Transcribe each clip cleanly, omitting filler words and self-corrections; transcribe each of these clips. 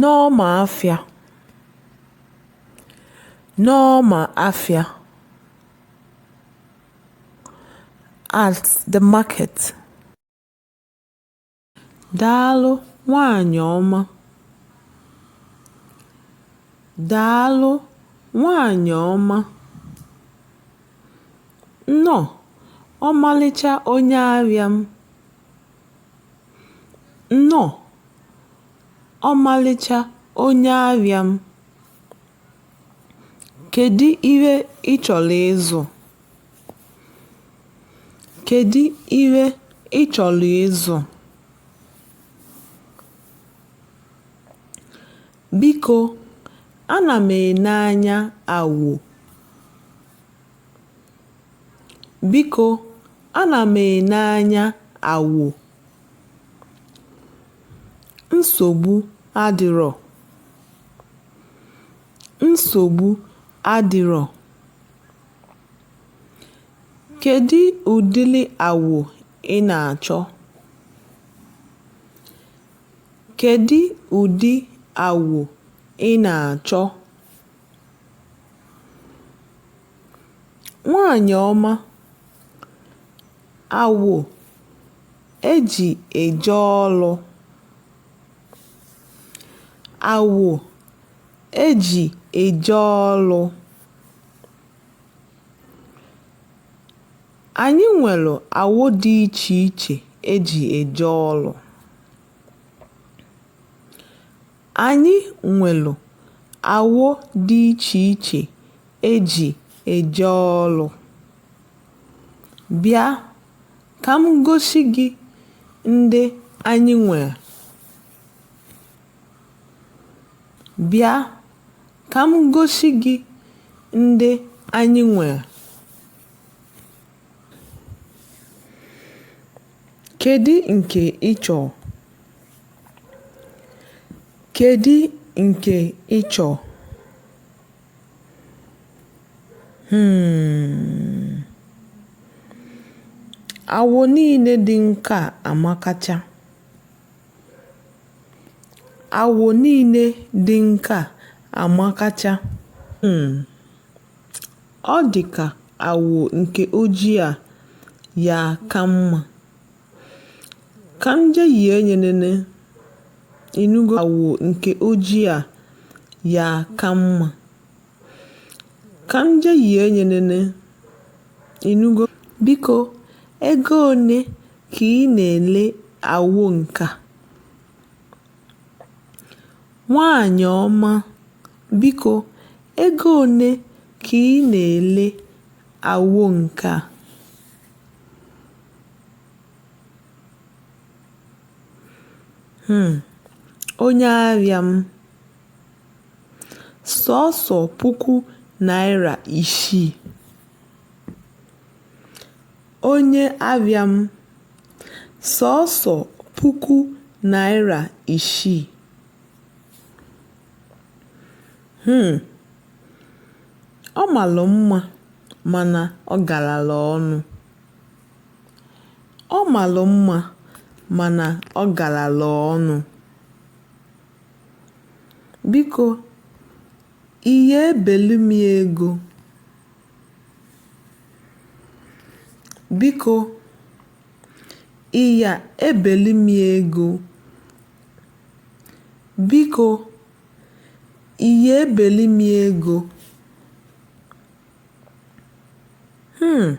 N'ọma afịa. N'ọma afịa. At the market. Daalụ nwanyị ọma. Daalụ nwanyị ọma. Nnọọ, ọmalịcha onye ahịa m. Nnọọ, ọmalịcha onye ahịa m. Kedụ ihe ị chọrọ ịzụ? Kedụ ihe ị chọrọ ịzụ? Biko, ana m ene anya awọ. Biko, ana m ene anya awọ. Nsogbu adịrọ. Nsogbu adịrọ. Kedụ ụdịlị awọ ị na-achọ? Kedụ ụdị awọ ị na-achọ? Nwanyị ọma, awọ eji eje ọlụ. Awọ eji eje ọlụ. Anyị nwelụ awọ dị iche iche eji eje ọlụ. Anyị nwelụ awọ dị iche iche eji eje ọlụ. Bịa ka m gosi gị ndị anyị nwe. Bịa ka m gosi gị ndị anyị nwe. Kedụ nke ị chọ? Kedụ nke ị chọ? Hmm. Awọ niile dị nke a amakacha. Awọ niile dị nke a amakacha. Hmm. Ọ dị ka awọ nke ojii a ya aka mma. Ka m jee yie nye nene. Ị nụgo awọ nke ojii a ya aka mma. Ka m jee yie nye nene. Ị nụgo? Biko, ego one ka ị na-ele awọ nke a? Nwanyị ọma, biko, ego one ka ị na-ele awọ nke a? Hmm, onye ahịa m, sọọsọ ₦6,000. Onye ahịa m, sọọsọ ₦6,000. Hmm, ọ malụ mma mana ọ garala ọnụ. Ọ malụ mma mana ọ garala ọnụ. Biko, ị ya-ebelu m ego? Biko, ị ya-ebeli m ego? Biko, ị ya-ebeli m ego? Hmm.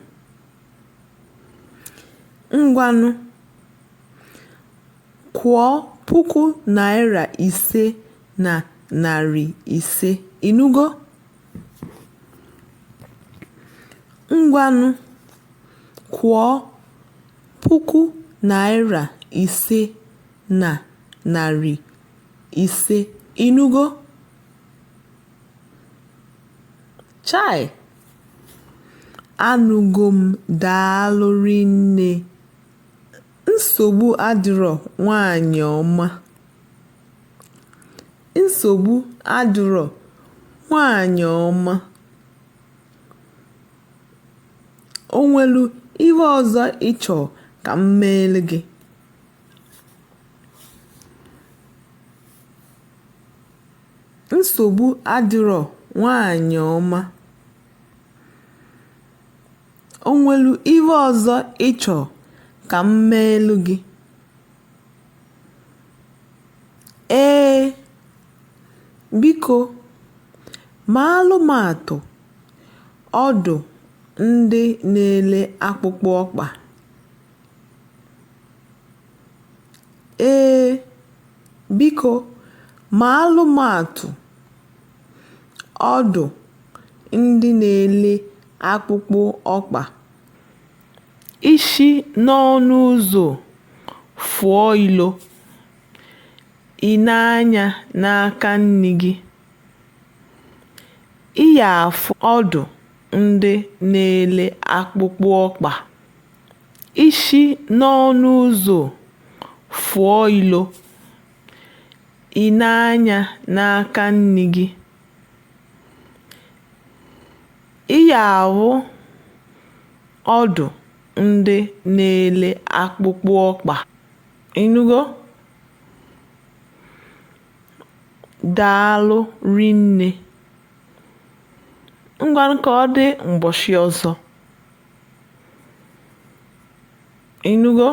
Ngwanụ, kwụọ ₦5,500, ị nụgo? Ngwanụ, kwụọ ₦5,500, ị nụgo? Chai! Anụgo m daalụ rinne. Nsogbu adịrọ nwanyị ọma. Nsogbu adịrọ nwanyị ọma. O nwelu ife ọzọ ị chọ ka m meelụ gị? Nsogbu adịrọ nwaanyị ọma. O nwelu ive ọzọ ị chọ ka m meelu gị? Ee, biko, maalụ m atụ ọdụ ndị na-ele akpụkpụ ọkpa. Ee, biko, maalụ m atụ ọdụ ndị na-ele akpụkpụ ọkpa. I si n'ọnụ ụzọ fụọ ilo, i nee anya n'aka nni gị, ị ya-afụ ọdụ ndị na-ele akpụkpụ ọkpa. I si n'ọnụ ụzọ fụọ ilo, i nee anya n'aka nni gị, ị ya-ahụ ọdụ ndị na-ele akpụkpụ ọkpa. Ị nụgo? Daalụ rinne. Ngwanụ ka ọ dị mbọshị ọzọ. Ị nụgo?